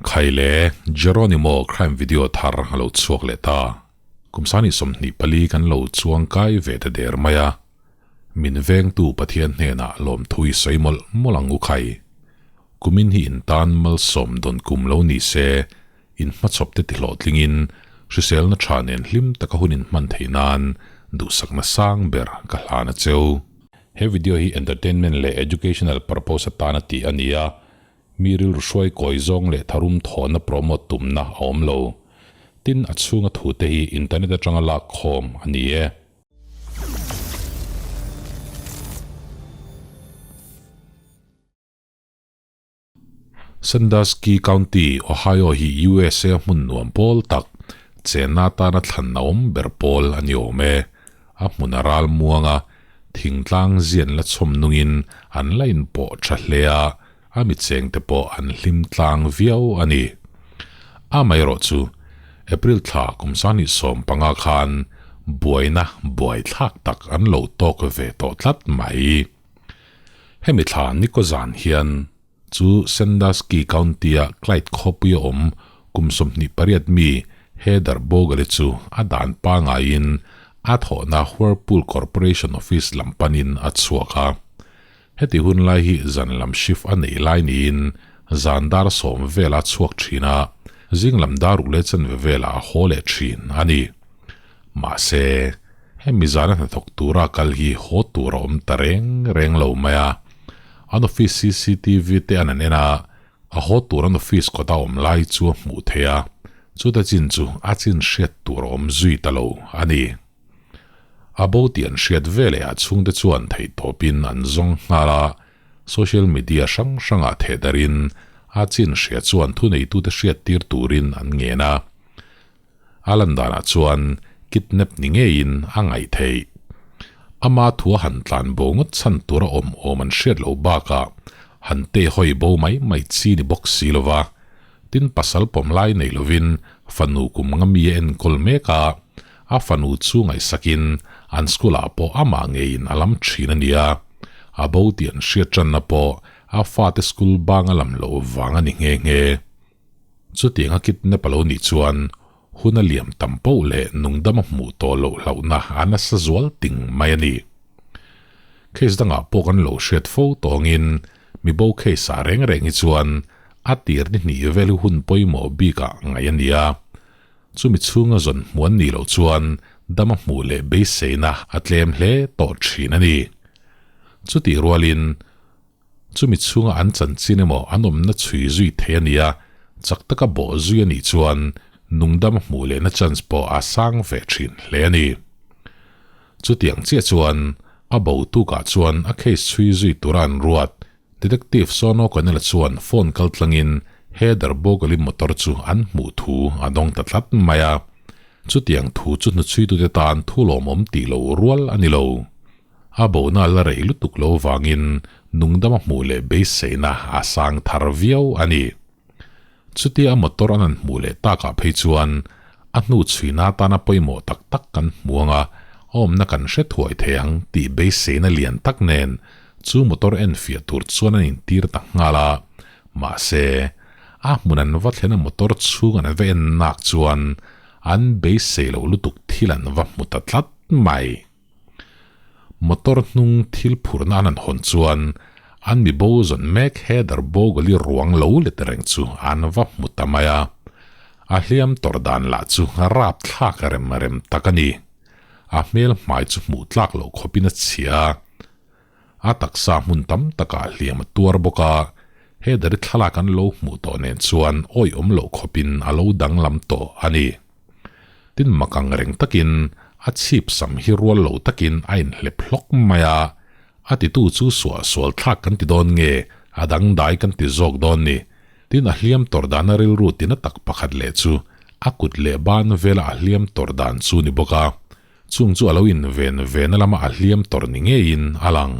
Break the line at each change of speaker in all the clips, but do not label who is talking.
Khaile, Jeronimo crime video thar a lo chhuak leh ta. Kum sani 24 kan lo chuang kai ve ta der mai a. Min vengtu Pathian hnenah lawmthu i sawi mawlh mawlh ang u khai. Kumin hi in tan malsawm dawn kum lo ni se, in hmachhawp te ti hlawhtlingin hriselna tha nen hlim taka hun in hman theih nan duhsakna sang ber ka hlan a cheu. He video hi entertainment leh educational purpose atana tih a ni a, mi rilru hruai kawi zawng leh tharum thawhna promote tumna a awm lo. Tin, a chhunga thute hi internet atanga lak khawm a ni e. Sandusky County, Ohio hi USA hmun nuam pawl tak, chenna atana thlan a awm ber pawl a ni awm e. A hmun a ral muang a, thingtlang zian la chhawm nungin an la inpawh tha hle a, a mi chengte pawh an hlim tlang viau a ni. Amaherawhchu, April thla kum 2015 khan buaina buaithlak tak an lo tawk ve tawh tlat mai. Hemi thla Niko zan hian chu Sandusky County-a Clyde khawpuia awm kum 28 mi Heather Bogle chu a dan pangaiin a thawhna Whirlpool Corporation office lam panin a chhuak a. Heti hun lai hi zan lam shift a neih lai niin zan dar 10 vela chhuak thin a, zing lam dar ruk leh chanve velah a haw leh thin a ni. Mahse, hemi zana hnathawk tura kal hi haw tur a awm ta reng reng lo mai a. An office cctv te an an en a, a haw tur an office kawta awm lai chu a hmuh theih a, chuta chin chu a chin hriat tur a awm zui ta lo a ni. A bo tih an hriat veleh ah chhungte chuan theihtawpin an zawng nghal a, social media hrang hrangah thehdarhin a chin hria chuan thuneitute hriattir turin an ngen a. A lan danah chuan kidnap ni ngeiin a ngaih theih. Ama thua han tlan bo ngawt chhan tura awm awm an hriat loh bakah han te hawi bo mai mai chi ni bawk si lova, tin pasal pawm lai nei lovin fanu kum nga mi a enkawl mek a, a fanu chu ngaihsakin an school ah pawh amah ngeiin a lam thin a nia. A bo tih an hriat tanna pawh a fate school bang a lam loh vang a ni nghe nghe. Chutiang a kidnap a lo nih chuan hun a liam tam poh leh nungdam a hmuh tawh loh hlauhna a nasa zual ting mai a ni. Case dangah pawh kan lo hriat fo tawngin mi bo case ah reng reng hi chuan a tir ni hnih vel hi hun pawimawh bikah ngaih a ni a. Chumi chhunga zawn hmuh an nih loh chuan dam a hmuh leh beiseina a tlem hle tawh thin a ni. Chutih rualin Chumi chhunga an chanchin emaw an awmna chhui zui thei a nia, chak taka bawh zui a nih chuan nungdam hmuh lehna chance pawh a sang ve thin hle a ni. Chutiang chiah chuan a bo tukah chuan a case chhui zui tura an ruat Detective Sean O'Connell-a chuan phone kal tlangin Heather Bogle-i motor chu an hmuh thu a dawng ta tlat mai a. Chutiang thu chu hnuchhuitute tan thu lawmawm tih lo rual a ni lo. A bohna la rei lutuk lo vangin nungdam a hmuh leh beiseina a sang thar viau a ni. Chutia a motor an han hmuh leh takah phei chuan a hnu chhuina atana pawimawh tak tak kan hmu ang a, a awmna kan hre thuai thei ang tih beiseina lian tak nen chu motor enfiah tur chuan an intir ta nghal a. Mahse, a hmun an va thlen a motor chhung an va en nak chuan an beisei lo lutuk thil an va hmu ta tlat mai. Motor hnung thil phurna an han hawn chuan an mi bo zawn mek Heather Bogle-i ruang lo let reng chu an va hmu ta mai a. A hliam tawrh dan lah chu rap thlak rem rem tak a ni. A hmel hmai chu hmuh tlak loh khawpin a chhia a. A taksa hmun tam takah hliam a tuar bawk a, Heather-i thlalak an lo hmuh tawh nen chuan awihawm loh khawpin a lo danglam tawh a ni. Tin mak ang reng takin a chhip sam hi rual lo takin a inhlep hlawk mai a, a titu chu suah sual thlak kan ti dawn nge a dangdai kan ti zawk dawn ni. Tin a hliam tawrh dana rilru tina tak pakhat leh chu a kut leh ban vela a hliam tawrh dan chu ni bawk a, chung chu a lo inven vena lama a hliam tawrh ni ngeiin a lang.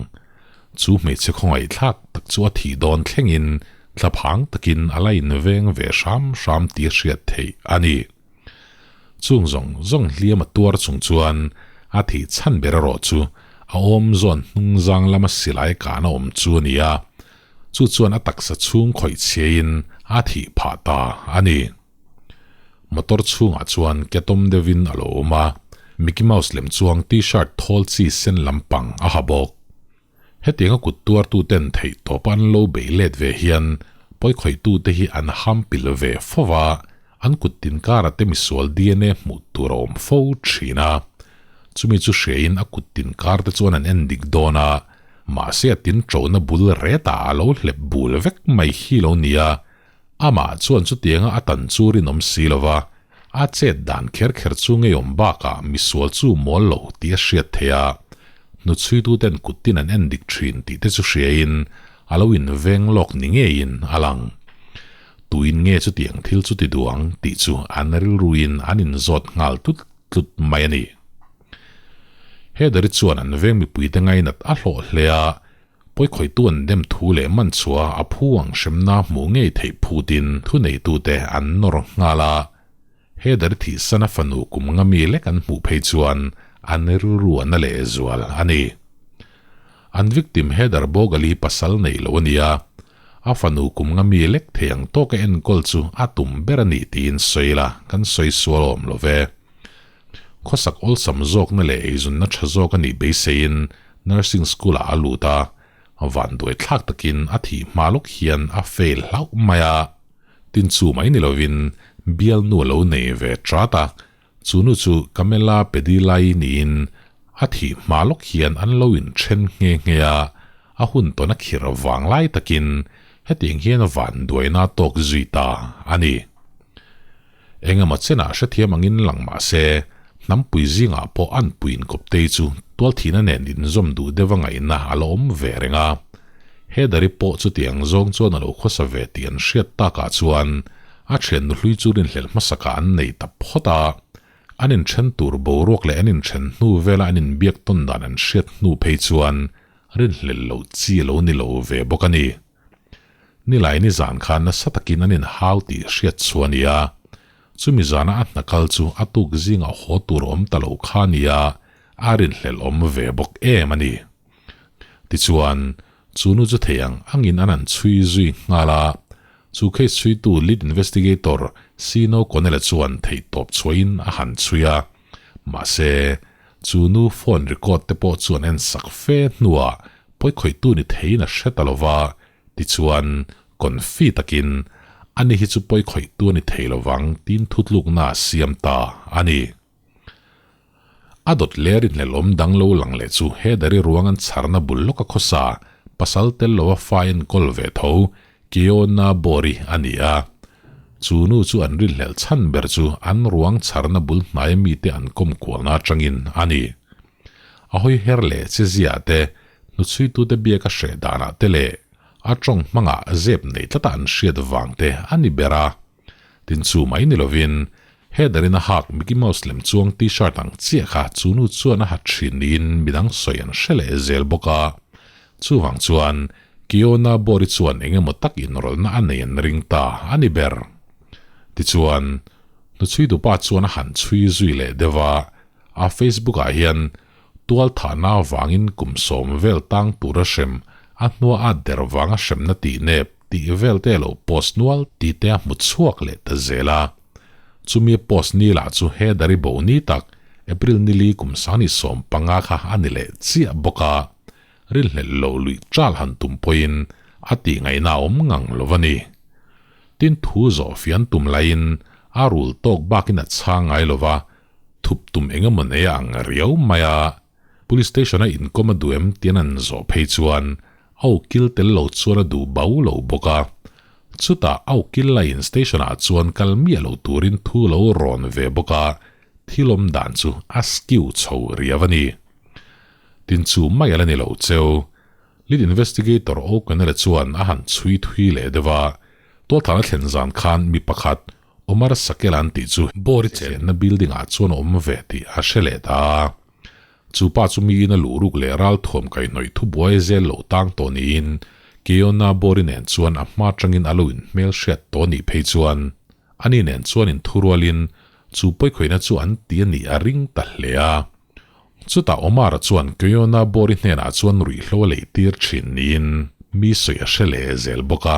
Chu hmeichhe khawngaihthlak tak chu a thih dawn thlengin thlaphang takin a la inveng ve hram hram tih a hriat theih a ni. Chung zawng zawng hliam a tuar chung chuan a thih chhan ber erawh chu a awm zawn hnungzang lama silai kahna awm chu a ni a, chu chuan a taksa chhung khawih chhiain a thih phah ta a ni. Motor chhungah chuan ketawm deuhin a lo awm a, Mickey Mouse lem chuang T-shirt thawl chi sen lampang a ha bawk. Hetianga kut tuartuten theih tawpa an lo bei let ve hian pawikhawitute hi an ham pil ve fo va, an kut tin kara te misual DNA hmuh tur a awm fo thin a. Chumi chu hriain a kut tin kar te chuan an en dik dawn a, mahse a tin ṭona bul retah a lo hlep bul vek mai hi lo nia. Amah chuan chutianga a tan chu rinawm si lo va, a chet dan kher kher chu ngeiawm bakah misual chu mawl lo tih a hriat theih a, hnuchhuituten kut tin an en dik thin tih te chu hriain a lo inveng lawk ni ngeiin a lang. Tuin nge chutiang thil chu ti duh ang tih chu an rilruin an inzawt nghal tlut tlut mai a ni. Heather-i chuan an veng mipuite ngainat a hlawh hle a, Pawikhawihtu an dem thu leh man chhuah a phu ang hremna hmuh ngei theih phutin thuneitute an nawr nghal a. Heather thihsan a fanu kum nga mi lek an hmuh phei chuan an rilru a na leh zual a ni. An victim Heather Bogle hi pasal nei lo a ni a, a fanu kum nga mi lek thei ang tawka enkawl chu a tum ber a ni tiin sawi la kan sawi sual awm lo ve. Khawsak awlsam zawkna leh eizunna tha zawk a nih beiseiin nursing school ah a lut a, vanduai thlak takin a thih hma lawk hian a fail hlauh mai a. Tin chu mai ni lovin bialnu a lo nei ve trat a, chu nu chu Camella Pedilai niin a thih hma lawk hian an lo inthen nghe nghe a, a hun tawn a khir vang lai takin hetiang hian vanduaina a tawk zui ta a ni. Engemaw chenah hrethiam angin lang mah se, hnampui zingah pawh an puiin kawptei chu tualthihna nen inzawm duh deuh a ngaihna a la awm ve reng a. Heather-i pawh chutiang zawng chuan a lo khawsa ve tih an hriat takah chuan a thiannu hlui chu rinhlelh hmasakah an nei ta phawt a. An inthen tur boruak leh an inthen hnu vela an inbiak tawn dan an hriat hnu phei chuan rinhlelh loh chi a lo ni lo ve bawk a ni. Nilai nizan khan nasa takin an inhau tih hriat chu a ni a, chumi zana a hna kal chu a tuk zingah haw tur awm ta lo kha a ni a, a rinhlelh awm ve bawk em a ni. Tichuan, chu nu chu thei ang angin an han chhui zui nghal a, chu case chhuitu lead investigator Sino Connell-a chuan theihtawp chhuahin a han chhui a, mahse, chu nu phone record te pawh chu an ensak fe hnuah Pawikhawihtu ni theiin a hre ta lo va, tichuan, confi takin, Ani hi chu pawikhawihtu a ni thei lo vang, tiin thutlukna a siam ta a ni. A dawt ler inhlelawm dang lo lang leh chu Heather-i ruang an chharna bul lawka khawsa, pasal tel lova fa enkawl ve tho, Keona Bori a ni a. Chu nu chu an rinhlelh chhan ber chu an ruang chharna bul hnaia mite an kawm kualna atangin a ni. A hawi her leh che ziah te, hnuchhuitute biak a hreh danah te leh a tawng hmangah zep nei tlata an hriat vang te a ni ber a. Tin chu mai ni lovin, Heather-in a hak Mickey Mouse lem chuang T-shirt ang chiah kha chu nu chuan a ha thin niin midang sawi an hre leh zel bawk a. Chuvang chuan, Kiona Bori chuan eng emaw tak inrawlhna a nei an ring ta a ni ber. Tichuan, hnuchhuitupa chuan a han chhui zui leh deuh a, A Facebook ah hian tual thahna avangin kum sawm vel tang tura hrem a hnua at der vanga hremna tih nep tih vel te lo post nual tih te a hmu chhuak leh ta zel a. Chumi a post ni lah chu Heather-i bo ni tak April nili kum 2015 kha a ni leh chiah bawk a, rinhlelh lo luih chal han tum pawhin a tih ngaihna a awm ngang lo a ni. Tin thu zawh fian tum laiin a rul tawk bakin a chhang ngai lo va, Thup tum eng emaw nei a ang riau mai a, Police station a inkawm a duh em tian an zawh phei chuan a ukil tel lo chuan a duh bau lo bawk a. Chutah a ukil laiin station ah chuan kal miah lo turin thu lo rawn ve bawk a, thil awm dan chu a skew chho riau a ni. Tin chu mai a la ni lo cheu. Lead investigator O'Connell-a chuan a han chhui thui leh deuh a, tualthahna thlen zan khan mi pakhat Omar Sakel an tih chu Bori chenna building ah chuan a awm ve tih a hre leh ta a. Chu pa chu miin a luh ruk leh ral thuam kaihhnawih thubuai zel lo tang tawh niin Keona Bori nen chuan a hma tangin a lo inhmel hriat tawh nih phei chuan ani nen chuan inthurualin chu pawikhawihna chu an ti a nih a ring ta hle a. Chutah Omar-a chuan Keona Bori hnenah chuan ruihhlo a lei tir thin niin mi sawi a hre leh zel bawk a.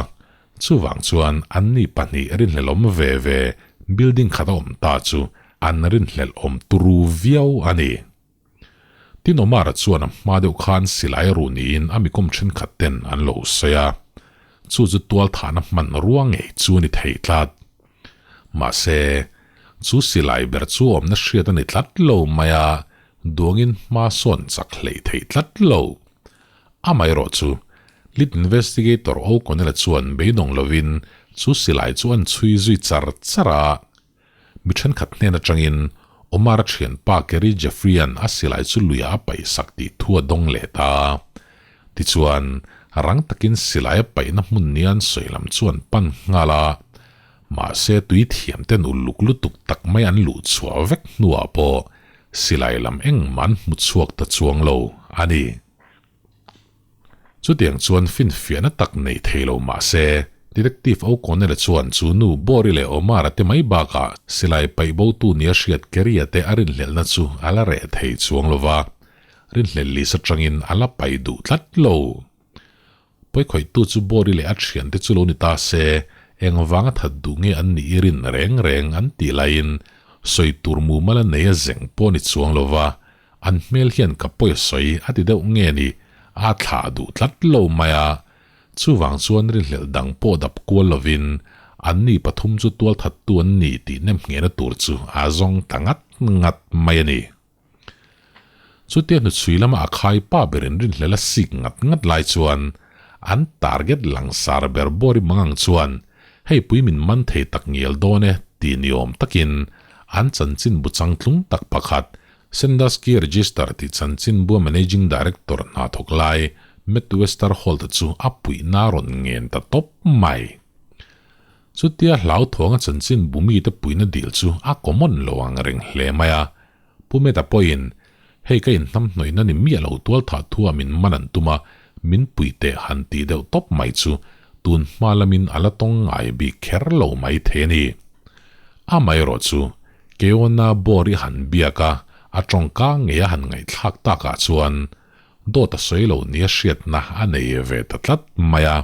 Chuvang chuan anni pahnih rinhlelawm ve ve building khat a awm ta chu an rinhlelh awm turu viau a ni. Tin Omar-a chuan a hma deuh khan silai a ruh niin a mikawm thenkhat ten an lo sawi a, chu chu tualthahna hman rua ngei chu a ni thei tlat. Mahse, chu silai ber chu awmna hriat a ni tlat lo mai a, duangin hma sawn chak hleih theih tlat lo. Amaherawh chu, Lead Investigator O'Connell-a chuan beidawng lovin chu silai chu an chhui zui char char a. Mi thenkhat hnen atangin Omar-a thianpa Kerry Jeffrey-a'n a silai chu luiah a paihsak tih thu a dawng leh ta. Tichuan, rang takin silai a paihna hmun nia an sawi lam chu an pan nghal a. Mahse, tui thiamten uluk lutuk tak mai an luh chhuah vek hnuah pawh silai lam engmah an hmu chhuak ta chuang lo a ni. Chutiang chuan finfiahna tak nei thei lo mah se, Detective O'Connell-a chuan chu nu Bori leh Omar-a te mai bakah silai paih botu nia hriat Kerry-a te a rinhlelhna chu a la reh thei chuang lo va, rinhlelh list atangin a la paih duh tlat lo. Pawikhawihtu chu Bori leh a thiante chu lo ni ta se, engvanga that duh nge an nih i rin reng reng an tih laiin sawi tur mumal a nei a zeng pawh ni chuang lo va, An hmel hian ka pawi a sawi a ti deuh nge ni, a thlah duh tlat lo mai a. Chuvang chuan rinhlelh dang pawh dap kual lovin anni pathum chu tualthattu an ni tih nemnghehna tur chu a zawng ta ngat ngat mai a ni. Chutia hnuchhui lama a khai pa berin rinhlelh a sik ngat ngat lai chuan an target langsar ber Bawri Mangang chuan hei pui min man thei tak ngial dawn e ti ni awm takin an chanchin bu changtlung tak pakhat Sandusky Register tih chanchinbua Managing Director hna thawk lai Matt Westerholt chu a puihna a rawn ngen ta tawp mai. Chutia hlauthawng a chanchinbu mite puihna dil chu a common lo ang reng hle mai a. Pu Matt-a pawhin, Hei ka inhnamhnawihna ni miah lo tualthah thua min man an tum a, min pui teh han tih deuh tawp mai chu tun hma lamin a la tawng ngai bik kher lo mai thei a ni. Amaherawh chu Keona bawr i han biak a, a tawngka ngei a han ngaihthlak takah chuan dawt a sawi lo nia hriatna a nei ve ta tlat mai a.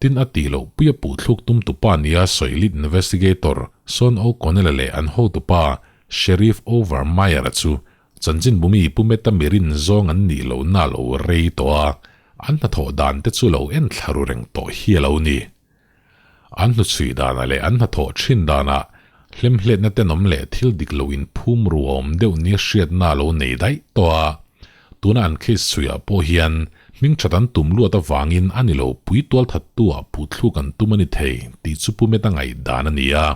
Tin a tih loh pui a puhthluk tum tupa nia sawi lead investigator Sean O'Connell-a leh an hotupa Sheriff Overmeyer-a chu chanchinbumi Pu Meta mirin zawng an nih lohna a lo rei tawh a, an hnathawh dan te chu lo en thla ru reng tawh hi a lo ni. An hnuchhui danah leh an hnathawh thin danah hlemhletna tenawm leh thil dik lo inphum ru a awm deuh nia hriatna a lo nei daih tawh a. Tuna an case chhuiah pawh hian hming that an tum luat avangin a ni lo pui tualthattu ah puhthluk an tum a ni thei tih chu Pu Meta ngaihdan a ni a.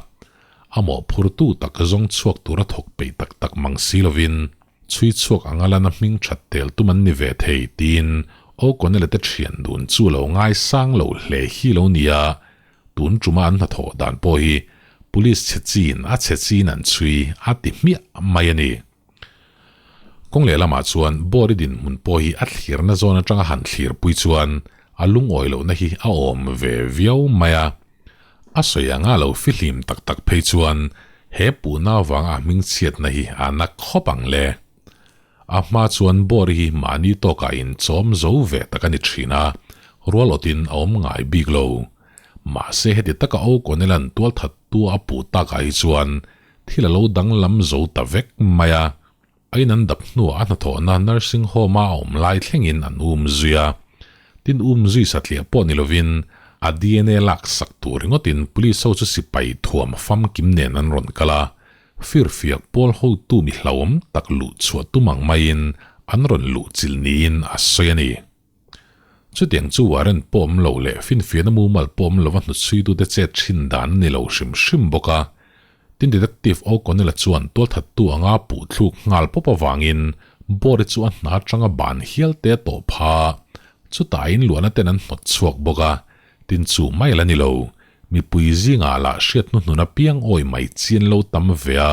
A mawhphurtu tak zawng chhuak tura thawk peih tak tak mang si lovin Chhui chhuak anga lana hming that tel tum an ni ve thei tiin O'Connell-a te thian dun chu lo ngaisang lo hle hi lo nia, tun tuma an hnathawh dan pawh hi Police chhe chin a chhe chin an chhui a ti hmiah mai a ni. Kawng lehlamah chuan Board-i dinhmun pawh hi a thlirna zawn atanga han thlirpui chuan a lungawi lohna hi a awm ve viau mai a. A sawi anga lo fihlim tak tak phei chuan he puhna avanga a hmingchhiatna hi a na khawp ang le. A hma chuan Bawri hi mahni tawkah inchawm zo ve tak a ni thin a, rual awtin a awm ngai bik lo. Mahse heti taka O'Connell-a'n tualthattu a puh takah hi chuan thil a lo danglam zo ta vek mai a. A in an dap hnuah a hnathawhna nursing home a a awm lai thlengin an um zui a. Tin um zui satliah pawh ni lovin a dna lak sak tur ringawtin police ho chu sipai thuam famkim nen an rawn kal a, firfiak pawl hotu mi hlauhawm tak luh chhuah tum ang maiin an rawn luh chilh niin a sawi a ni. Chutiang chu warrant pawh awm lo leh finfiahna mumal pawh awm lova hnuchhuitute chet thin dan a ni lo hrim hrim bawk a. Tin Detective O'Connell-a chuan tualthattu anga puh thluk nghal pawp avangin Board-i chu a hna atanga ban hial te a tawh pha. Chutah a inluahna ten an hnawt chhuak bawk a. Tin chu mai la ni lo. Mipui zingah lah hriat hnuhnun apiang awi mai chian lo tam ve a.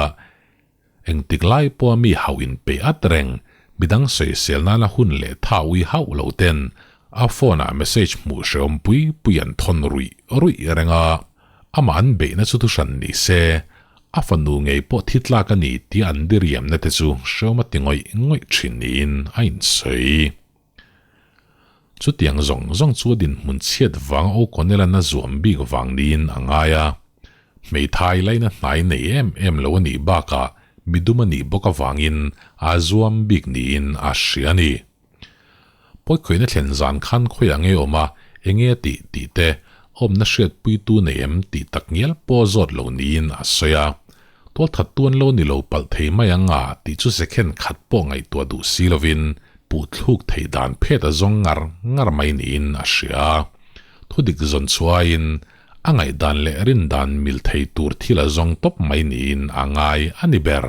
Engtik lai pawha mi hauh inpeih at reng, midang sawisel nana hun leh tha ui hauh lo ten a phone ah message hmuh hrehawm pui pui an thawn ruih ruih reng a, amah an beihna chu thuhran ni se, a fanu ngei pawh thi tlak a ni tia an diriamna te chu hrehawm a ti ngawih ngawih thin niin a insawi. Chutiang zawng zawng chu a dinhmun chhiat vanga O'Connell-a'n a zuam bik vang niin a ngai a. Hmeithai laina hnai nei em em lo a nih bakah midum a nih bawk avangin a zuam bik niin a hria a ni. Pawikhawihna thlen zan khan khawiah nge awm a, enge a tih tih te, awmna hriatpuitu nei em tih tak ngial pawh zawt lo niin a sawi a. Tualthattu an lo ni lo palh thei mai ang a tih chu second khat pawh ngaihtuah duh si lovin puhthluk theih dan phet a zawng ngar ngar mai niin a hria a. Thudik zawn chhuaiin a ngaihdan leh rindan mil thei tur thil a zawng tawp mai niin a ngai a ni ber.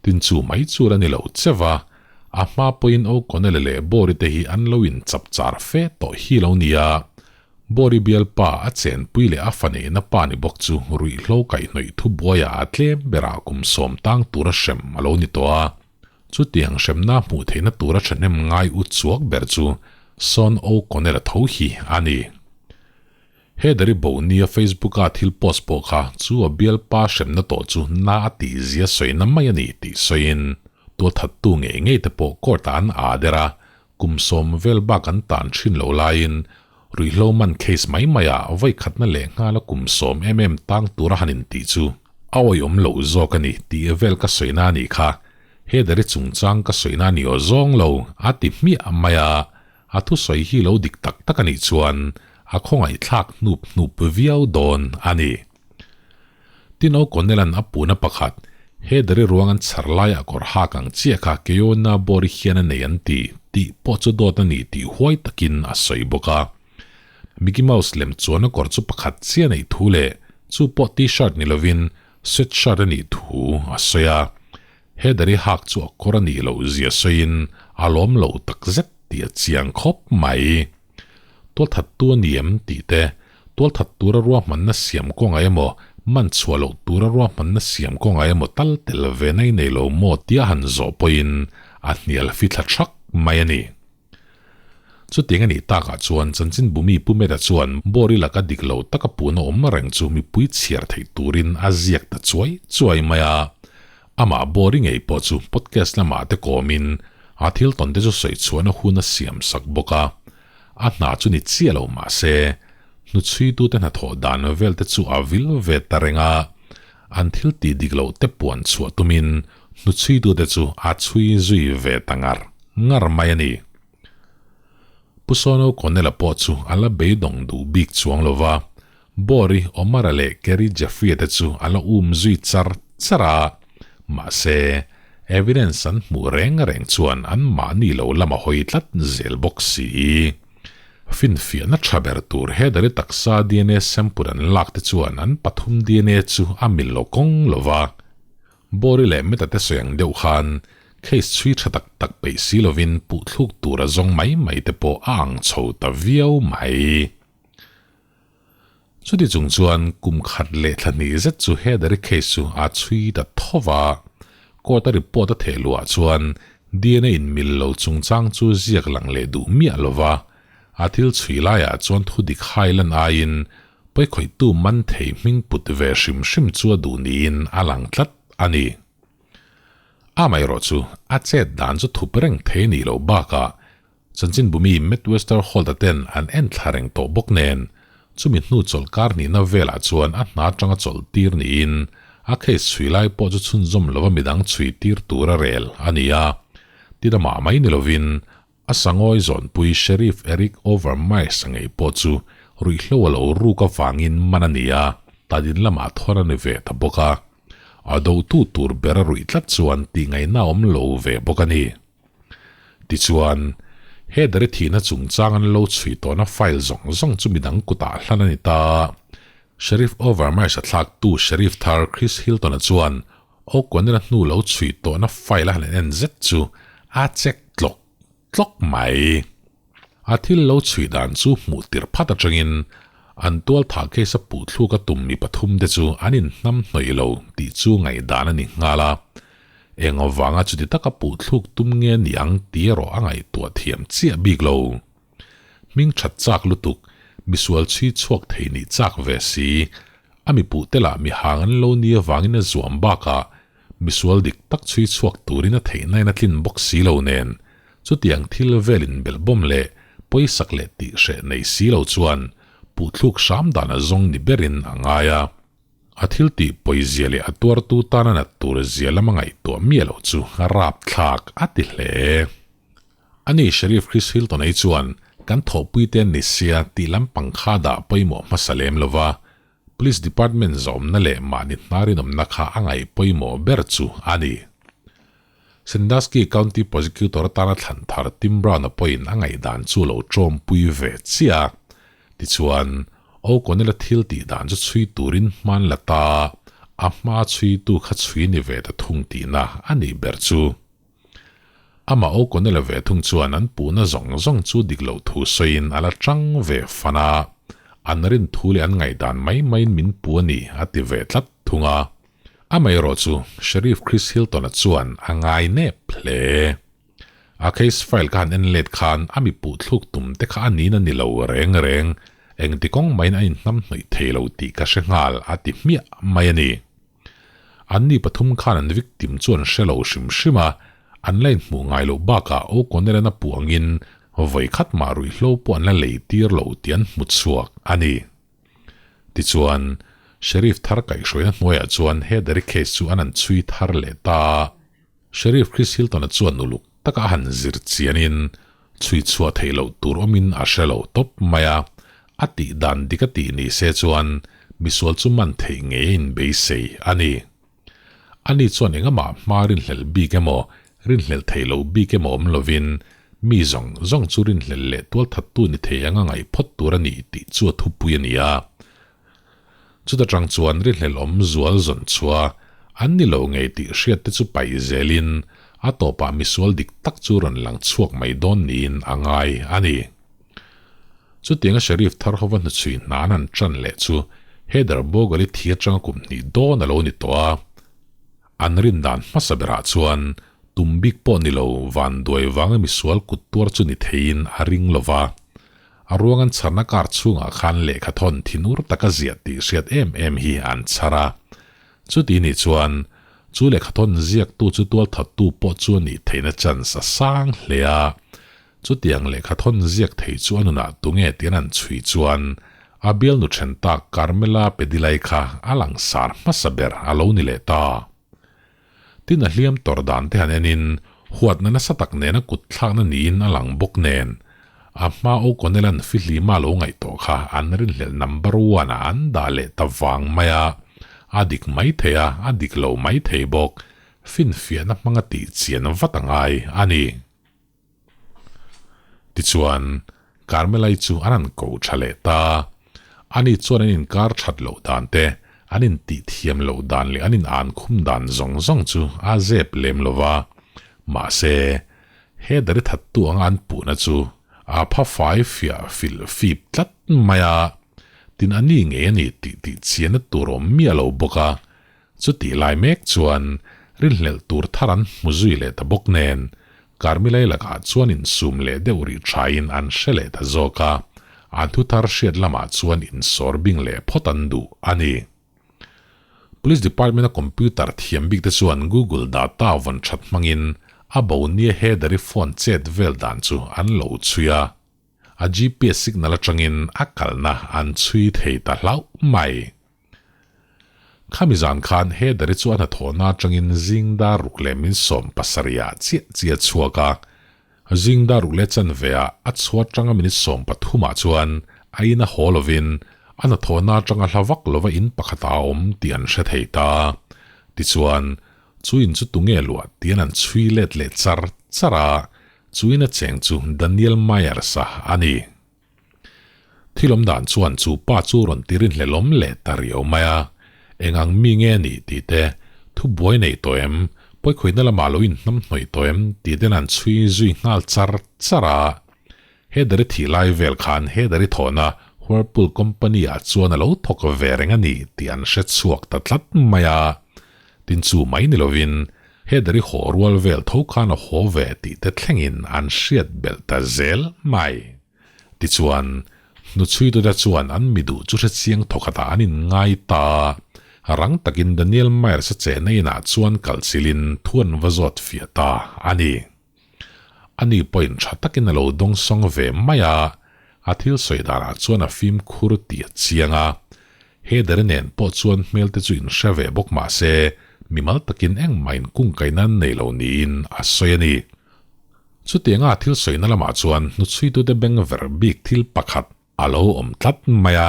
Tin chu mai chu la ni lo che va, a hma pawhin O'Connell leh Bory te hi an lo inchap char fe tawh hi lo nia. Bory bialpa a chenpui leh a faneihna pa ni bawk chu ruihhlo kaihhnawih thubuaiah a tlem berah kum sawm tang tura hrem a lo ni tawh a. Chutiang hremna hmuh theihna tura thahnem ngai u chuak ber chu Sean O'Connell-a tho hi a ni. Heather-i bo nia Facebook-a thil post pawh kha chu a bialpa hremna tawh chu na a tih zia sawina mai a ni tih sawiin tualthattu ngei ngei te pawh court-ah an aa der a, kum sawm vel bak an tan thin lo laiin ruihhlo man case mai maiah vawikhatna leh nghala kum sawm em em tang tura han intih chu a awihawm loh zawk a ni tih vel ka sawina a nih kha. Heather-i chungchang ka sawina a ni aw zawng lo a ti hmiah mai a. A thusawi hi lo dik tak tak a nih chuan a khawngaihthlak hnup hnup viau dawn a ni. Tin O'Connell-a'n a puna pakhat, Heather-i ruang an chhar laiah kawr hak ang chiah kha Keona Bori hian a nei an ti, tih pawh chu dawt a ni tih huai takin a sawi bawk a. Mickey Mouse lem chuan a kawr chu pakhat chiah a neih thu leh chu pawh T-shirt ni lovin sweatshirt a nih thu a sawi a. Heather-i hak chu a kawr a nih loh zia sawiin a lawm lo tak zet tih a chiang khawp mai. Tualthattu a ni em tih te, tualthat tura ruahmanna siam kawngah emaw, man chhuah loh tura ruahmanna siam kawngah emaw tal tel ve nai nei lo maw tia han zawh pawhin a hnial fithla thak mai a ni. Chutiang a nih takah chuan chanchin bumi Pu Meta chuan Bori laka dik lo taka puhna awm reng chu mipui chhiar theih turin a ziak ta chuai chuai mai a. Amah Bori ngei pawh chu podcast lamah te kawmin a thil tawn te chu sawi chhuahna hun a siam sak bawk a. A hna chu ni chiah lo mah se, hnuchhuitute hnathawh dan vel te chu a vil ve ta reng a. An thil tih dik loh te puan chhuah tumin hnuchhuitute chu a chhui zui ve ta ngar ngar mai a ni. Pu Sono Connell-a pawh chu a la beidawng duh bik chuang lo va, Bory Omara leh Kerry Jeffrey-a te chu a la um zui char char a, mahse, evidence an hmuh reng reng chuan an mahni lo lam a hawi tlat zel bawk si. Finfiahna tha ber tur Heather-i taksa dna sample an lak te chuan an pathum dna chu a mil lo kawng lo va. Bory leh Meta te sawi ang deuh khan case chhui tha tak tak peih si lovin puhthluk tur a zawng mai mai te pawh a ang chho ta viau mai. Chuti chung chuan kum khat leh thla hnih zet chu Heather-i case chu a chhui ta tho va. Court a report a theh luah chuan dna in mil lo chungchang chu ziak lang leh duh miah lo va. A thil chhui laiah chuan thu dik hai lan aiin pawikhawihtu man thei hming put ve hrim hrim chu a duh niin a lang tlat a ni. Amaherawh chu a chet dan chu thup reng thei a nih loh bakah Chanchinbumi Matt Westerholt-a ten an en thla reng tawh bawk nen, chumi hnu chawlhkar hnihna velah chuan a hna atanga chawlh tir niin a case chhui lai pawh chu chhunzawm lova midang chhui tir tura rel a ni a. Tidamah mai ni lovin a sangawi zawnpui Sheriff Eric Overmyers-a ngei pawh chu ruihhlo a lo ruk avangin man a ni a, tadin lamah thawn a ni ve ta bawk a. A dotu tur ber a ruih tlat chuan tihngaihna a awm lo ve bawk a ni. Tichuan, Heather-i thihna chungchang an lo chhui tawhna file zawng zawng chu midang kutah hlan a ni ta. Sheriff Overmars-a thlaktu Sheriff thar Chris Hilton-a chuan O'Connell-a hnu lo chhui tawhna file a han en zet chu a check tlawk tlawk mai. A thil lo chhui dan chu hmuh tirh phat atangin an tual thah case a puh thluk a tum mi pathum te chu an inhnam hnawih lo tih chu ngaihdan a ni nghal a. Eng avanga chuti taka puh thluk tum nge ni ang tih erawh a ngaihtuah thiam chiah bik lo. Hming that chak lutuk, misual chhui chhuak thei nih chak ve si, a mi puh te lah mi hang an lo ni avangin a zuam bakah misual dik tak chhui chhuak turin a theihna in a tlin bawk si lo nen, chutiang thil vel inbelhbawm leh Pawisak leh tih hreh nei si lo chuan puhthluk hram dan a zawng ni berin a ngai a. A thil tih pawizia leh a tuartu tana nat tur zia lama ngaihtuah miah loh chu a rapthlak a ti hle. Ani Sheriff Chris Hilton ei chuan kan thawhpuite an ni sia tih lampang kha dah pawimawh hmasa lem lova, Police Department zawmna leh mahni hnarinawmna kha a ngaih pawimawh ber chu a ni. Sandusky County Prosecutor atana thlan thar Tim Brown-a pawhin a ngaihdan chu lo tawmpui ve chiah a. Tichuan, O'Connell-a thil tih dan chu chhui turin hman la ta, a hma chhuitu kha chhui ni ve ta thung tihna a nih ber chu. Amah O'Connell-a ve thung chuan an puhna zawng zawng chu dik loh thu sawiin a la chang ve fan a, an rin thu leh an ngaihdan mai maiin min pu a ni a ti ve tlat thung a. Amaherawh chu Sheriff Chris Hilton-a chuan a ngai nep hle. A case file ka han en let khan a mi puhthluk tum te kha a niin a ni lo reng reng, engti kawng maiin a inhnamhnawih thei lo tih ka hre nghal a ti hmiah mai a ni. Anni pathum khan an victim chu an hre lo hrim hrim a, an la inhmuh ngai loh bakah O'Connell-an a puh angin vawi khat mah ruihhlo pawh an la lei tir lo tih an hmu chhuak a ni. Tichuan, Sheriff thar kaihhruaina hnuaiah chuan Heather-i case chu an han chhui thar leh ta a. Sheriff Chris Hilton-a chuan uluk taka a han zir chianin chhui chhuah theih loh tur awmin a hre lo tawp mai a, a tih dan dik a tih ni se chuan misual chu man theih ngei a inbeisei a ni. Ani chuan engamah hma rinhlelh bik emaw, rinhlelh theih loh bik emaw awm lovin mi zawng zawng chu rinhlelh leh tualthattu ni thei anga ngaih phawt tur a ni tih chu a thupui a ni a. Chuta tang chuan rinhlelhawm zual zawn chhuah an ni lo ngei tih hriat te chu paih zelin a tawpah misual dik tak chu rawn lang chhuak mai dawn niin a ngai a ni. Chutianga Sheriff thar hova hnuchhui hna an han tan leh chu Heather Bogle-i thi atanga kum hnih dawn a lo ni tawh a. An rin dan hmasa berah chuan tum bik pawh ni lo vanduai vanga misual kut tuar chu ni theiin a ring lo va. A ruang an chharna kar chhungah khan lehkha thawn thinur taka ziah tih hriat em em hi an chhar a. Chuti nih chuan chu lehkha thawn ziaktu chu tualthattu pawh chu a nih theihna chance a sang hle a. Chutiang lehkha thawn ziak thei chu a nunah tunge tiin an chhui chuan a bialnu then tak Carmela Pedilai kha a langsar hmasa ber a lo ni leh ta. Tin a hliam tawrh dan te han enin huatna nasa tak nena kut thlakna niin a lang bawk nen a hma O'Connell-a'n fihlima lo ngaih tawh kha an rinhlelh number one ah an dah leh ta vang mai a, a dik mai thei a, a dik lo mai thei bawk, finfiahna hmanga tih chian vat a ngai a ni. Tichuan, Carmelai chu an han ko tha leh ta. Ani chuan an inkar that loh dan te, an intih thiam loh dan leh an in-an khum dan zawng zawng chu a zep lem lo va. Mahse, he dari thattu anga an puhna chu a pha fai fiah filh fip tlat mai a. Tin a ni ngei a ni tih tih chianna tur awm miah lo bawk a. Chutih lai mek chuan rinhlelh tur thar an hmu zui leh ta bawk nen, Carmilai lakah chuan insum leh deuh rih thain an hre leh ta zawk a, an thu thar hriat lamah chuan insawr bing leh phawt an duh a ni. Police Department a computer thiam bik te chuan Google data vawn that hmangin a bo nia Heather-i phone chet vel dan chu an lo chhui a, a GPS signal atangin a kalna an chhui thei ta hlauh mai. Khami zan khan Heather-i chu a hnathawhna atangin zing dar ruk leh min sawm pasarihah chiah chiah a chhuak a. Zing dar ruk leh chanveah a chhuat atanga minute 13 ah chuan a in a haw lovin a hnathawhna atanga hla vak lova in pakhatah a awm tih an hre thei ta. Tichuan, chu in chu tunge luah tiin an chhui let leh char char a, chu in a cheng chu Daniel Myers-a a ni. Thil awm dan chuan chu pa chu rawn ti rinhlelawm leh ta riau mai a, eng ang mi nge nih tih te, thu buai nei tawh em, pawikhawihna lamah lo inhnamhnawih tawh em tih ten an chhui zui nghal char char a. Heather-i thih lai vel khan Heather-i thawhna Whirlpool Company ah chuan a lo thawk ve reng a ni tih an hre chhuak ta tlat mai a. Tin chu mai ni lovin Heather-i haw rual vel tho khan a haw ve tih te thlengin an hriat belh ta zel mai. Tichuan, hnuchhuitute chuan an mi duh chu hrechiang thawkhatah an inngai ta. Rang takin Daniel Myers-a chehna inah chuan kalchilhin thu an va zawt fiah ta a ni. Ani pawhin tha takin a lo dawngsawng ve mai a, a thil sawi danah chuan a fimkhur tih a chiang a. Heather-i nen pawh chuan hmel te chu inhre ve bawk mah se, mimal takin engmah inkungkaihna an nei lo niin a sawi a ni. Chutianga thil sawina lamah chuan hnuchhuitute beng ver bik thil pakhat a lo awm tlat mai a,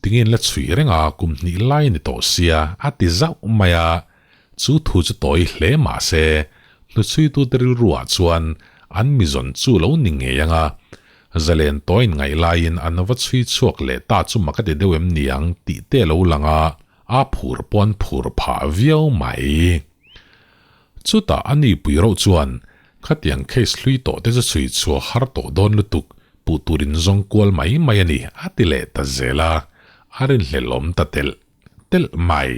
tinge la chhui reng a kum hnih lai ni tawh sia a ti zauh mai a, chu thu chu tawi hle mah se hnuchhuitute rilruah chuan an mizawn chu lo ni ngei ang a, zalen tawiin ngaih laiin an va chhui chhuak leh ta chu mak a ti deuh em ni ang tih te a lo lang a, a phur pawn phur phah viau mai. Chutah a nipui rauh chuan khatiang case hlui tawh te chu chhui chhuah har tawh dawn lutuk, puh tur in zawng kual mai mai a ni a ti leh ta zel a, a rinhlelhawm ta telh telh mai.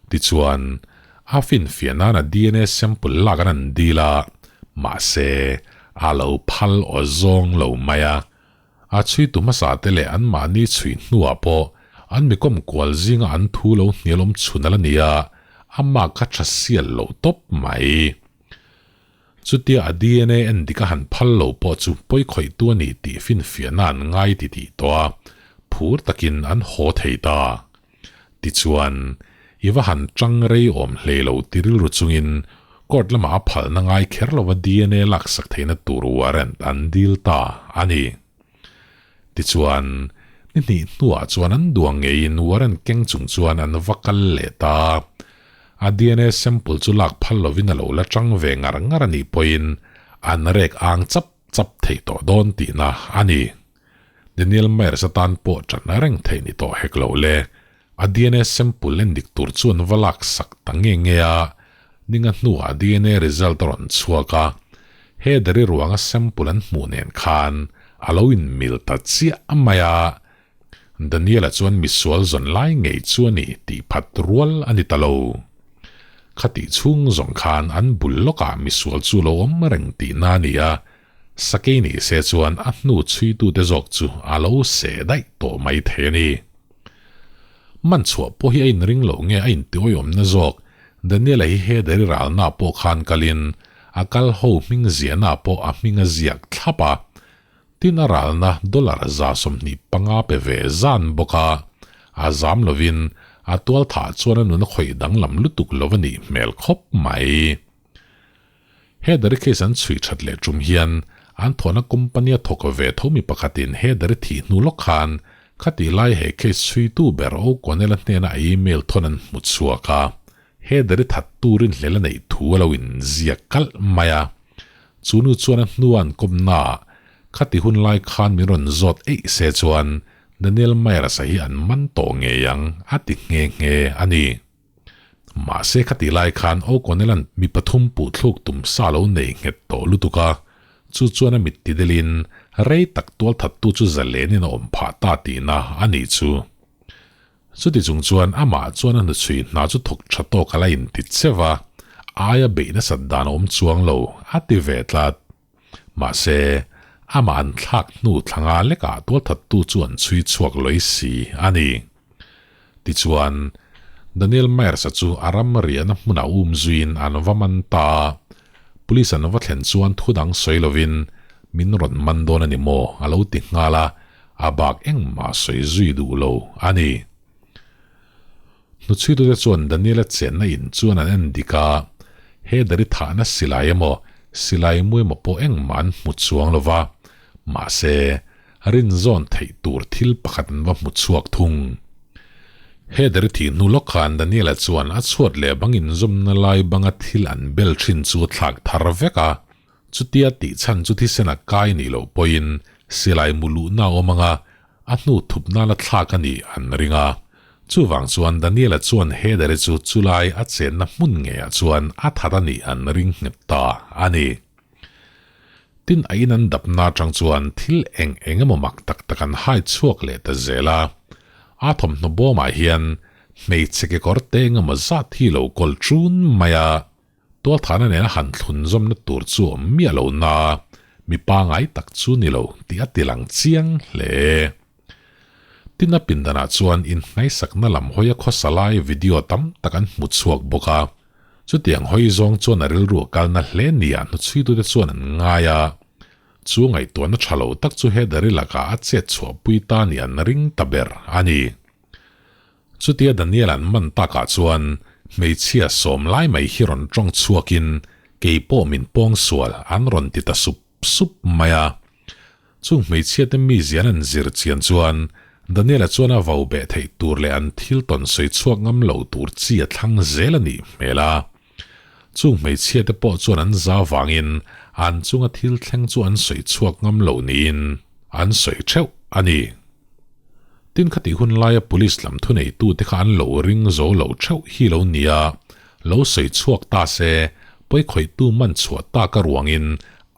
Tichuan, a finfiah nana dna sample lak an an dil a, mahse a lo phal aw zawng lo mai a. A chhuitu hmasa te leh anmahni chhui hnuah pawh an mikawm kual zinga an thu lo hnial awm chhun a la ni a, amah kha tha sial lo tawp mai. Chutia a dna en dik a han phal lo pawh chu pawi khawihtu a ni tih finfiahna an ngai ti tih tawh a, phur takin an haw thei ta. Tichuan, i va han tang rei awm hlei lo ti rilru chungin court lamah a phalna ngai kher lova dna laksak theihna tur warrant an dil ta a ni. Tichuan, ni hnih hnuah chuan an duang ngeiin warrant keng chung chuan an va kal leh ta. A dna sample chu lak phal lovin a lo la tang ve ngar ngar a nih pawhin an rek ang chap chap theih tawh dawn tihna a ni. Daniel Myers atan pawh ṭan reng theih ni tawh hek lo le. A dna sample en dik tur chuan va lak sak ta nge nge a, ninga hnuah dna result a rawn chhuak a, Heather-i ruanga sample an hmuh nen khan a lo inmil ta chiah mai a, Daniel-a chuan misual zawn lai ngei chu a ni tih phat rual a ni ta lo. Khatih chhung zawng khan an bul lawkah misual chu lo awm reng tihna a ni a, Sakei ni se chuan a hnu chhuitute zawk chu a lo seh daih tawh mai thei a ni. Man chhuah pawh hi a inring loh nge a intiawihawmna zawk, Daniela hi Heather-i ralna pawh khan kalin a kal ho hming ziahna pawh a hming a ziak thlap a, tin a ralna dollar 25 pe ve zan bawk a, a zam lovin a tual thah chuan a nun a khawih danglam lutuk lo a nih hmel khawp mai. Heather-i case an chhui that leh tum hian an thawhna company a thawk ve tho mi pakhatin Heather-i thih hnu lawk khan khatih lai he case chhuitu ber O'Connell-a hnena a email thawn an hmu chhuak a, Heather-i that turin hlel a neih thu a lo inziak kalh mai a. Chu nu chuan a hnua an kawmnaah khati hun lai khan min rawn zawt eih se chuan Daniel Myers-a hi an man tawh ngei ang a ti nghe nghe a ni. Mahse khati lai khan O'Connell-a'n mi pathum puh thluk tum sa lo nei nghet tawh lutuk a, chu chuan a mit ti delin rei tak tualthattu chu zalenin a awm phah ta tihna a nih chu. Chuti chung chuan amah chuan a hnuchhui hna chu thawk tha tawk a la inti cheu a, aia beih nasat dan a awm chuang lo a ti ve tlat. Mahse, amah an thlak hnu thlanga lekah tualthattu chu an chhui chhuak lawih si a ni. Tichuan, Daniel Myers-a chu a ram riahna hmunah um zuiin an va man ta a. Police an va thlen chuan thu dang sawi lovin, Min rawn man dawn a ni maw? a lo ti nghal a, a bak engmah sawi zui duh lo a ni. Hnuchhuitute chuan Daniela chenna in chuan an en dik a, Heather-i thahna silai emaw, silai mu emaw pawh engmah an hmu chuang lo va, mahse, rinzawn theih tur thil pakhat an va hmu chhuak thung. Heather-i thih hnu lawk khan Daniela chuan a chhuat leh bang inzawmna lai banga thil an bel thin chu a thlak thar vek a, Chutia tih chhan chu thisen a kai nih loh pawhin silai mu luhna a awm ang a, a hnu thup nana thlak a nih an ring a. Chuvang chuan Daniela chuan Heather-i chu chulai a chenna hmun ngeiah chuan a that a nih an ring nghet ta a ni. Tin a in an dapna atang chuan thil eng eng emaw mak tak tak an hai chhuak leh ta zel a. A thawmhnaw bawmah hian hmeichhe kekawr te eng emaw zat hi lo kawl ṭun mai a. Tualthana nena han thlun zawmna tur chu awm miah lo na, mi pangai tak chu ni lo tih a ti lang chiang hle. Tin a pindanah chuan inhnaisakna lam hawia khawsa lai video tam tak an hmu chhuak bawk a. Chutiang hawi zawng chuan a rilru a kalna hle nia hnuchhuitute chuan an ngai a. Chu ngaihtuahna tha lo tak chu Heather-i lakah a chet chhuahpui ta nih an ring ta ber a ni. Chutia Daniel an man takah chuan hmeichhia sawm lai mai hi rawn tawng chhuakin kei pawh min pawng sual an rawn ti ta sup sup mai a. Chung hmeichhiate mizia an zir chian chuan Daniel-a chuan a vau beh theih tur leh an thil tawn sawi chhuak ngam lo tur chi a thlang zel a nih hmel a. Chung hmeichhiate pawh chuan an za vangin an chunga thil thleng chu an sawi chhuak ngam lo niin an sawi theuh a ni. Tin khatih hun laia police lam thuneitute kha an lo ring zo lo theuh hi lo nia, lo sawi chhuak ta se, pawikhawihtu man chhuah tak a ruangin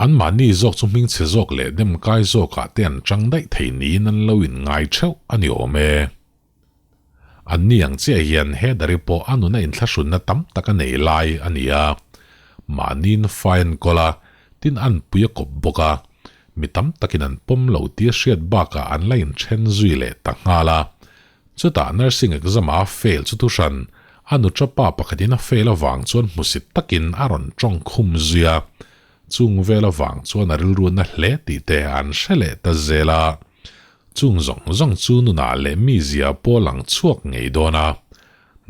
anmahni zawk chu hmingchhe zawk leh demkai zawkah te an chang daih thei niin an lo inngai theuh a ni awm e. Anni ang chiah hian Heather-i pawh a nuna inthlahrunna tam tak a nei lai a ni a. Mahniin fai an kawl a, tin an pui a kawp bawk a. Mi tam takin an pawm lo tih a hriat bakah an la inthen zui leh ta nghal a. Chutah nursing exam-a a fail chu thuhran, a nutra pa pakhatin a fail avang chuan hmusit takin a rawn tawng khum zui a. Chung vel avang chuan a rilruatna hle tih te an hre leh ta zel a. Chung zawng zawng chu nunah leh mizia pawh lang chhuak ngei dawn a.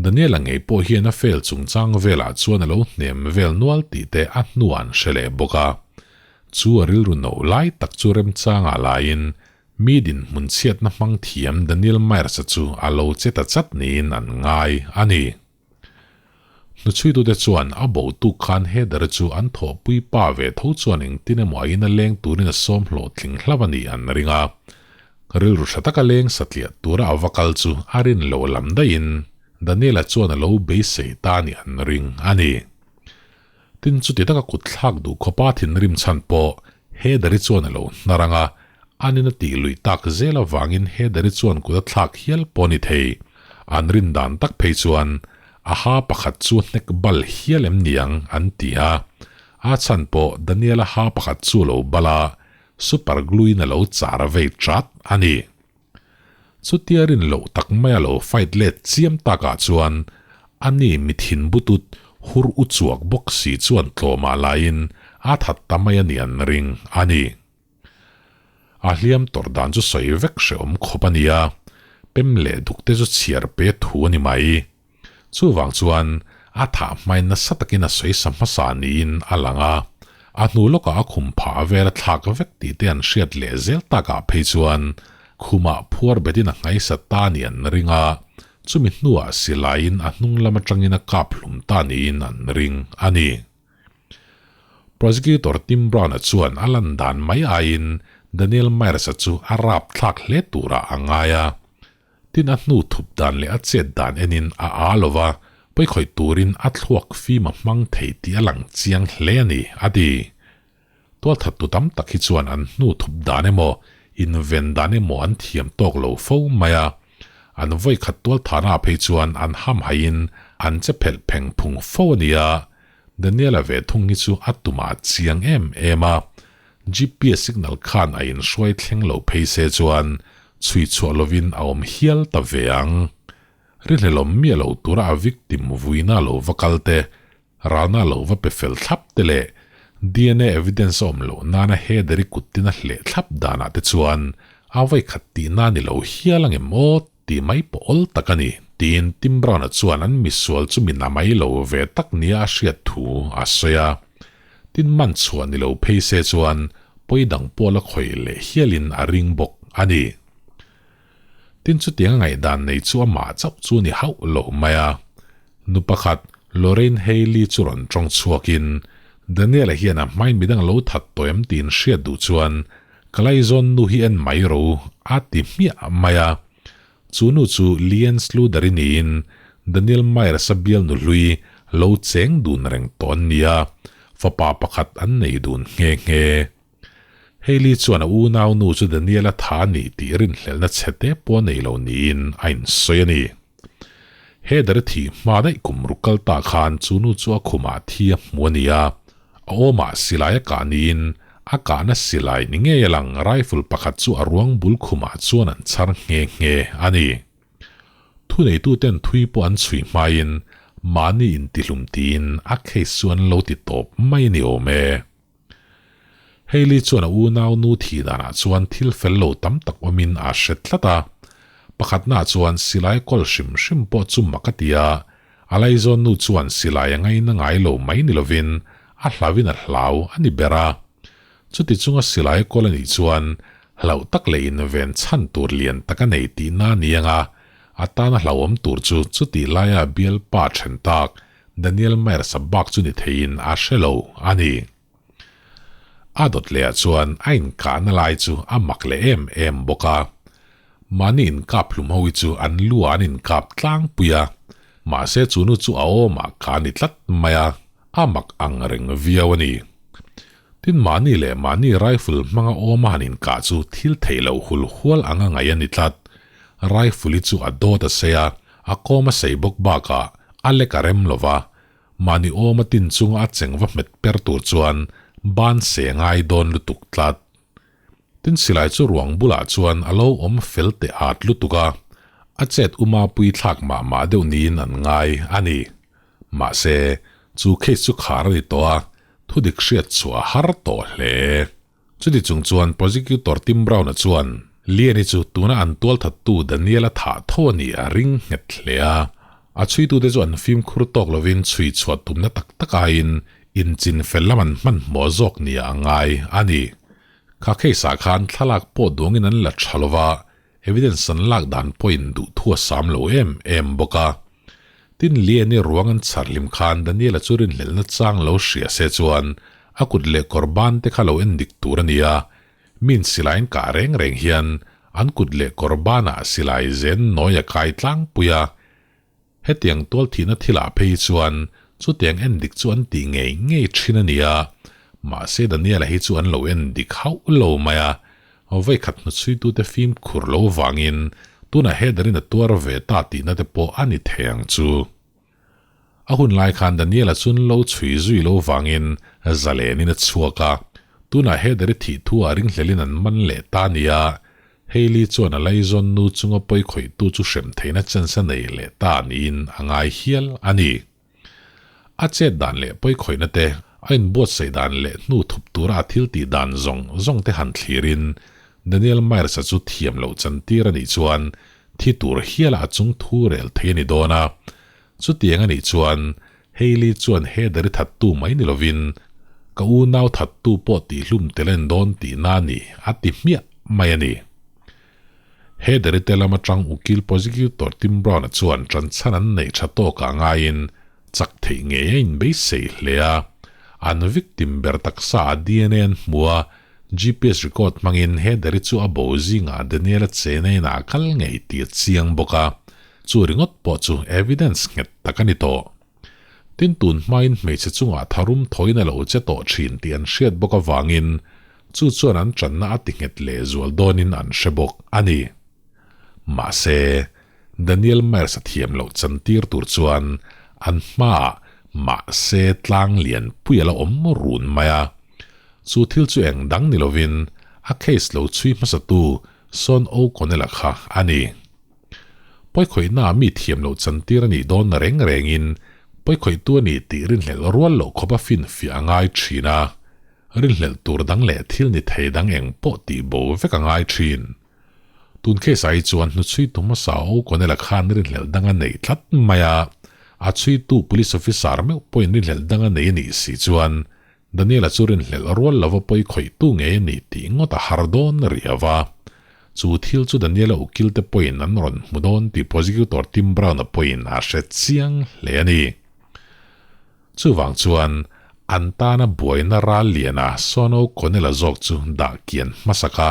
Daniela ngei pawh hian a fail chungchang velah chuan a lo hnem vel nual tih te a hnuah an hre leh bawk a. Chu a rilru no lai tak chu remchangah laiin mi dinhmun chhiatna hmang thiam Daniel Myers-a chu a lo che ta chat niin an ngai a ni. Hnuchhuitute chuan a bo tuk khan Heather-a chu an thawhpui pa ve tho chuan engtin emaw a ina leng turin a sawm hlawhtling hlauh a nih an ring a. Rilru tha taka leng satliah tura a va kal chu a rin lo lam daihin Daniel-a chuan a lo beisei ta a nih an ring a ni. Tin, chuti taka kut thlak duh khawpa thinrim chhan pawh Heather-i chuan a lo hnar ang a, anin a tih luih tak zel avangin Heather-i chuan kut a thlak hial pawh a ni thei. An rin dan tak phei chuan a ha pakhat chu hnek bal hial em ni ang an ti a. A chhan pawh Daniel-a ha pakhat chu a lo bal a, super glue-in a lo char vei chat a ni. Chutia rin loh tak maia lo fight let chiam takah chuan ani mithin butut hur u chuak bawk si chuan tlawmah laiin a that ta mai a ni an ring a ni. A hliam tawrh dan chu sawi vek hrehawm khawp a ni a, pem leh duk te chu chhiar pe thu a ni mai. Chuvang chuan a thah hmain nasa takin a sawi sa hmasa niin a lang a, a hnu lawkah a khum phah vel a thlak vek tih te an hriat leh zel takah phei chuan khumah phuar betin a nghaisa ta ni an ring a, chumi hnuah silaiin a hnung lam atangin a kap hlum ta niin an ring a ni. Prosecutor Tim Brown-a chuan a lan dan mai aiin Daniel Myers-a chu a rapthlak hle turah a ngai a. Tin a hnu thup dan leh a chet dan enin a aa lo va, pawikhawih turin a thluak fim a hmang thei tih a lang chiang hle a ni, a ti. Tualthattu tam tak hi chuan an hnu thup dan emaw, inven dan emaw an thiam tawk lo fo mai a. An vawikhat tualthahna ah phei chuan an hamhaiin an che phelh pheng phung fo a ni a. Daniel-a ve thung hi chu a tumah chiang em em a. GPS signal khan a inhruai thleng lo phei se chuan chhui chhuah lovin a awm hial ta ve ang. Rihlelawm miah lo tura a victim vuina lo va kal te, ralna lo va pe fel thlap te leh DNA evidence a awm loh nana Heather-i kuttin a hleh thlap danah te chuan a vaikhat tihna ni lo hial ang em aw tih mai pawh awl tak a ni, tiin Tim Brown-a chuan an misual chu min a mai lo ve tak nia a hriat thu a sawi a. Tin man chhuah ni lo phei se chuan pawi dang pawh la khawih leh hialin a ring bawk a ni. Tin chutiang a ngaihdan nei chu amah chauh chu ni hauh lo mai a. Nu pakhat Lorraine Haley chu rawn tawng chhuakin Daniel-a hian a hmain midang lo that tawh em tiin hriat duh chuan ka laizawn nu hi en mai ro a ti hmiah mai a. Chu nu chu Leanne Sluder-i niin Daniel Myers-a bial nu hlui lo cheng dun reng tawh an ni a, fapa pakhat an nei dun nghe nghe. Hailey chuan a unau nu chu Daniel-a tha a nih tih rinhlelhna chhe te pawh a nei lo niin a insawi a ni. Heather-i thih hma daih kum ruk kal ta khan chu nu chu a khumah thi a hmu a ni a, a awmah silai a kah niin a kahna silai ni ngei a lang rifle pakhat chu a ruang bul khumah chuan an chhar nghe nghe a ni. Thuneituten thui pawh an chhui hmain mahni intihlum tiin a case chu an lo ti tawp mai a ni awm e. Hailey chuan a unau nu thih danah chuan thil fel lo tam tak awmin aa hre tlat a. Pakhatnaah chuan silai kawl hrim hrim pawh chu mak a ti a, a laizawn nu chuan silai a ngaina ngai lo mai ni lovin a hlauhin a hlau a ni ber a. Chuti chunga silai kawl a nih chuan hlauh tak leh inven chhan tur lian tak a nei tihna a ni ang a, a tana hlauhawm tur chu chutih laia bialpa then tak Daniel Myers-a bak chu ni theiin a hre lo a ni. A dawt lehah chuan a inkahna lai chu a mak leh em em bawk a. Mahni inkap hlum ho hi chu an lu ah an inkap tlangpui a, mahse chu nu chu a awmah ka ni tlat mai a, a mak ang reng viau a ni. Tin mahni leh mahni rifle hmanga awma han inkah chu thil theih loh hul hual anga ngaih a ni tlat. Rifle hi chu a dawt a sei a, a kawm a sei bawk bakah a lek a rem lo va, mahni awma tin chunga a cheng va hmet per tur chuan ban se ngai dawn lutuk tlat. Tin silai chu ruang bulah chuan a lo awm fel teh at lutuk a, a chet uma pui thlak mah mah deuh niin an ngai a ni. Mahse, chu case chu khar a ni tawh a, thudik hriat chhuah a har tawh hle. Chuti chung chuan Prosecutor Tim Brown-a chuan Liani chu tuna an tualthattu Daniel-a thah tho a nih a ring nghet hle a. A chhuitute chu an fimkhur tawk lovin chhui chhuah tumna tak tak aiin inchin fel lam an hmanhmawh zawk nia a ngai a ni. Kha case-ah khan thlalak pawh duangin an la tha lova, evidence an lak dan pawhin duhthu a sam lo em em bawk a. Tin Liani ruang an chhar hlim khan Daniel-a chu rinhlelhna chang lo hria se chuan a kut leh kawr ban te kha lo en dik tur a ni a, min silaiin kah reng reng hian an kut leh kawr banah silai zen nawi a kai tlangpui a. Hetiang tual thihna thilah phei hi chuan chutiang en dik chu an tih ngei ngei thin a ni a, mahse Daniel-a hi chu an lo en dik hauh lo mai a, Vawikhat hnuchhuitute fimkhur lo vangin tunah header-in a tuar ve ta tihna te pawh a ni thei ang chu. A hun lai khan Daniel-a chun lo chhui zui lo vangin zalenin a chhuak a, tunah header-i thih thu ah ringhlelin an man leh ta nia, Hailey chuan a laizawn nu chunga pawi khawihtu chu hrem theihna chance a nei leh ta niin a ngai hial a ni. A chet dan leh pawikhawihna te, a inbuatsaih dan leh hnu thup tura a thil tih dan zawng zawng te han thlirin Daniel Myers-a chu thiam loh chantir a nih chuan thi tur hiala a chung thu rel thei a ni dawn a. Chutiang a nih chuan Hailey chuan Heather-i thattu mai ni lovin ka unau thattu pawh tihhlum tel a ni dawn tihna a ni a ti hmiah mai a ni. Heather-i te lam atang ukil prosecutor Tim Brown-a chuan ṭanchhan an neih ṭha tawkah ngaiin chak theih ngei a inbeisei hle a. An victim ber taksa a DNA an hmu a, GPS record hmangin Heather-i chu a bo zingah Daniel-a chena inah a kal ngei tih a chiang bawk a, chu ringawt pawh chu evidence nghet tak a ni tawh. Tin tun hmain hmeichhe chungah tharum thawiin a lo che tawh thin tih an hriat bawk avangin chu chuan an tanna a ti nghet leh zual dawnin an hre bawk a ni. Mahse, Daniel Myers a thiam loh chantir tur chuan an hmaah mahse tlang lian pui a la awm run mai a. Chu thil chu eng dang ni lovin a case lo chhui hmasatu Sean O'Connell-a kha a ni. Pawikhawihna mi thiam loh chantir a nih dawn na reng rengin pawikhawihtu a ni tih rinhlelh rual loh khawp a finfiah a ngai thin a, rinhlelh tur dang leh thil ni thei dang eng pawh tih bo vek a ngai thin. Tun case ah hi chuan hnuchhuitu hmasa O'Connell-a khan rinhlelh dang a nei tlat mai a, a chhuitu police officer meuh pawhin rinhlelh dang a nei a nih si chuan Daniel-a chu rinhlelh rual lova pawi khawihtu ngei a ni tih ngawt a har dawn riau a. Chu thil chu Daniel-a ukilte pawhin an rawn hmu dawn tih Prosecutor Tim Brown-a pawhin a hre chiang hle a ni. Chuvang chuan an tana buaina ral liana Sean O'Connell-a zawk chu dah kian hmasak a,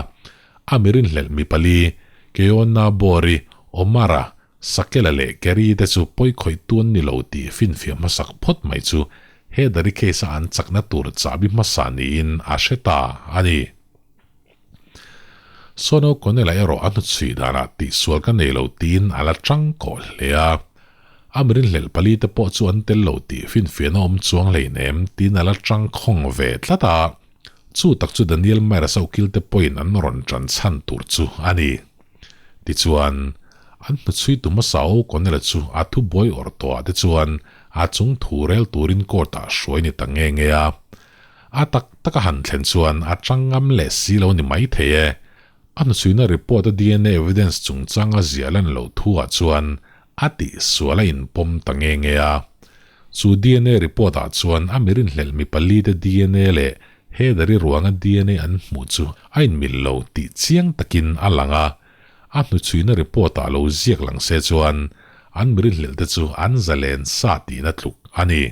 a mi rinhlelh mi pali, Keona Bori, Omar-a, Sakela leh Kerry te chu pawi khawih tuan ni lo tih finfiah hmasak phawt mai chu he Dari case a an chakna tur chahbi hmasa niin a hre ta a ni. Sean O'Connell-a erawh a hnuchhui danah tihsual ka nei lo tiin a la tang kawh hle a. A mirinhlelh pali te pawh chu an tel lo tih finfiahna awm chuang hleinem tiin a la tang khawng ve tlat a. Chu tak chu Daniel Myers-a ukil te pawhin an rawn tan chhan tur chu a ni. Tichuan. An hnuchhui tu hmasa O'Connell-a chu a thubuai awrh tawhah te chuan a chung thu rel turin court-ah hruai ni ta nge nge a. A tak tak a han thlen chuan a tang ngam leh si lo ni mai thei e. A hnuchhuina report-a dna evidence chungchang a ziah lan loh thuah chuan a tihsual a inpawm ta nge nge a. Chu dna report-ah chuan a mirinhlelh mi palite dna leh Heather-i ruanga dna an hmuh chu a inmil lo tih chiang takin a lang a. A hnuchhuina report-ah lo ziak lang se chuan an mirinhlelh te chu an zalen sa tihna tluk a ni.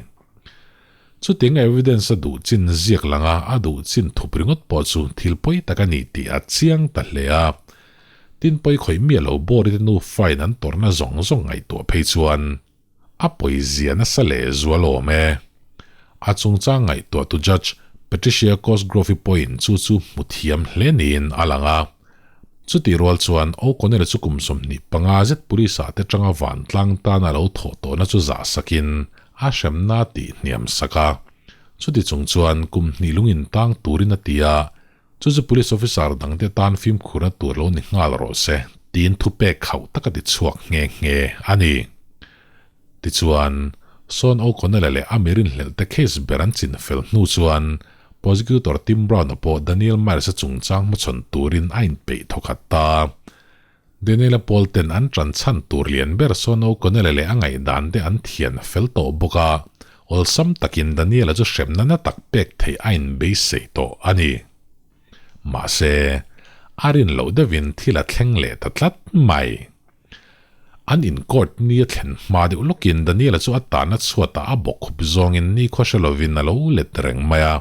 Chutiang evidence a duh chin ziak langa a duh chin thup ringawt pawh chu thil pawi tak a ni tih a chiang ta hle a. Tin pawi khawih miah lo Bawri te nu fine an tawrhna zawng zawng ngaihtuah phei chuan a pawi zia nasa leh zual awm e. A chungchang ngaihtuah tu Judge Patricia Cosgrove-i pawhin chu chu hmu thiam hle niin a lang a. Chutih rual chuan O'Connell chu kum 25 zet police ah te tanga vantlang tan a lo thawh tawhna chu zah sakin a hremna tih hniam sak a. Chuti chung chuan kum hnih lungin tang turin a ti a, chu chu police officer dangte tan fimkhurna tur lo ni nghal rawh se tiin thupek khauh tak a ti chhuak nghe nghe a ni. Tichuan, Sean O'Connell-a leh a mi rinhlelhte case ber an chin fel hnu chuan Prosecutor Tim Brown-a pawh Daniel Myers-a chungchang hmachhawn turin a inpeih thawkhat ta. Daniel-a pawl ten an ṭan chhan tur lian ber Sean O'Connell-a leh a ngaihdan te an thian fel tawh bawk a, awlsam takin Daniel-a chu hremna na tak pek theih a inbeisei tawh a ni. Mahse, a rin loh deuhin thil a thleng leh ta tlat mai. An in court ni a thlen hma deuh lawkin Daniel-a chu a tahna chhuatah a bawk khup zawngin nikhua hre lovin a lo let reng mai a.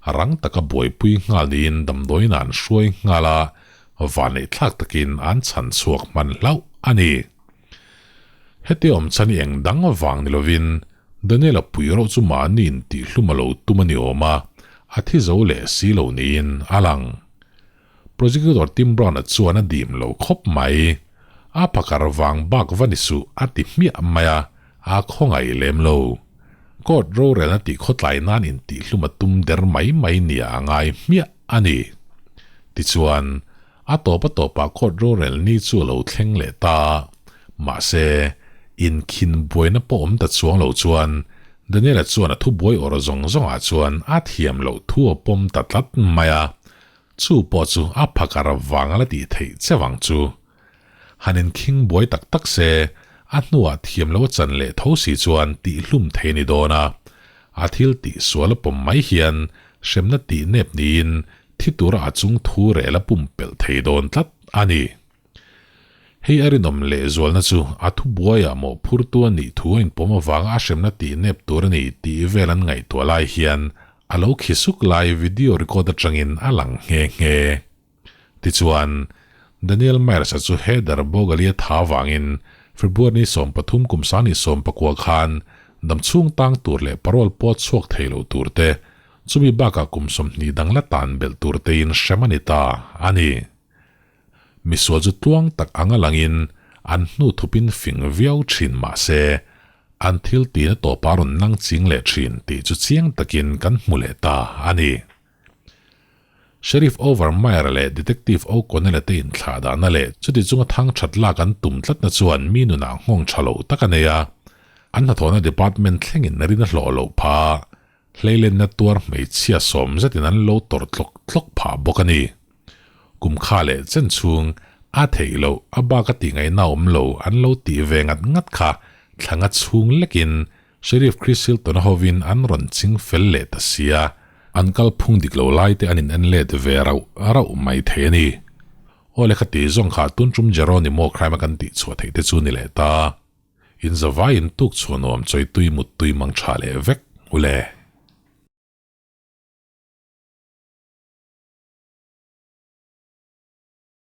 Rang taka buaipui nghal niin damdawiin an hruai nghal a, vaneihthlak takin an chhan chhuak hman hlauh a ni. Heti awm chhan i eng dang vang ni lovin Daniel-a pui rauh chu mahni intihhlum a lo tum a ni awm a, a thi zo leh si lo niin a lang. Prosecutor Tim Brown-a chuan a dim lo khawp mai. A phakar vang bak va ni suh a ti hmiah mai a, a khawngaih lem lo. Court rorelna tih khawtlai nan intihhlum a tum der mai mai nia a ngai hmiah a ni. Tichuan, a tawp a tawpah court rorel ni chu a lo thleng leh ta. Mahse, inkhin buaina pawh awm ta chuang lo chuan Daniel-a chuan a thubuai awrh zawng zawngah chuan a thiam loh thu a pawm ta tlat mai a. Chu pawh chu a phakar vang a la tih theih che vang chu. Han inkhing buai tak tak se, a hnuah thiam lo a chan leh tho si chuan tihhlum thei a ni dawn a. A thil tih sual a pawm mai hian hremna tih nep niin thi tura a chung thu rel a pumpelh thei dawn tlat a ni. Hei a rinawm lehzualna chu a thubuaiah mawhphurtu a nih thu a inpawm avanga a hremna tih nep tur a ni tih vel an ngaihtuah lai hian a lo khi suk lai video record atangin a lang nghe nghe. Tichuan, Daniel Myers-a chu Heather Bogalia tha avangin February ni 13 kum 2019 khan damchhung tang tur leh parole pawh chhuak thei lo tur te, chumi bakah kum 20 dang la tan belh tur tein hrem a ni ta a ni. Misual chu tluang tak anga langin an hnu thupin fing viau thin mah se, an thil tina tawpa rawn nang ching leh thin tih chu chiang takin kan hmu leh ta a ni. Sheriff Overmyer leh Detective O'Connell-a te inthlah dahna leh chuti chunga thang that lak an tum tlatna chuan mi nunah nghawng tha lo tak a nei a, an hnathawhna department thlengin rin a hlawh loh phah. Hleilenna tuar hmeichhia sawm zetin an lo tawrh tlawk tlawk phah bawk a ni. Kum kha leh chen chhung a theih loh a bak a tih ngaihna awm lo an lo tih ve ngat ngat kha thlanga chhung lekin Sheriff Chris Hilton-a hovin an rawn ching fel leh ta sia, an kal phung dik lo lai te an in en let ve rauh rauh mai thei a ni. Aw le khati zawng kha tun tum Jeronimo crime a kan tih chhuah theih te chu ni leh ta. In zavai in tuk chhuah nuam chawi tui mut tui mang tha leh vek ule.